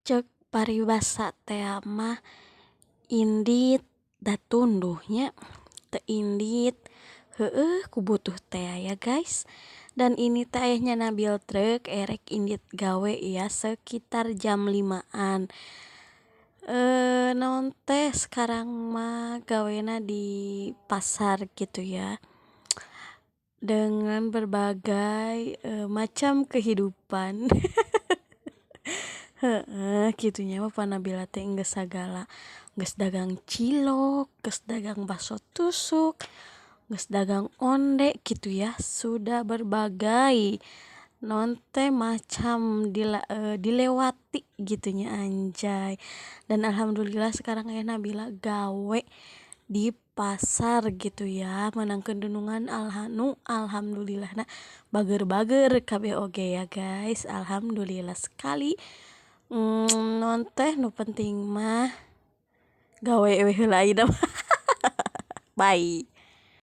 Cek paribasa tea mah indit da tunduh nya, teu indit heueuh ku butuh tea ya guys. Dan ini teh ayahnya Nabil truk erek indit gawe ya sekitar jam 5an. Naon teh sekarang mah gawena di pasar gitu ya, dengan berbagai macam kehidupan. Heeh kitu nya Bapa Nabila teh geus sagala, geus dagang cilok, geus dagang bakso tusuk, geus dagang onde gitu ya, sudah berbagai naon teh macam dilewati gitu nya anjay. Dan alhamdulillah sekarang ayah Nabila gawe di pasar gitu ya, meunangkeun dunungan nu alhamdulillah na bager-bager kabeh oge ya guys, alhamdulillah sekali. Naon teh nu penting mah gawe we heula ayeuna mah. Bye.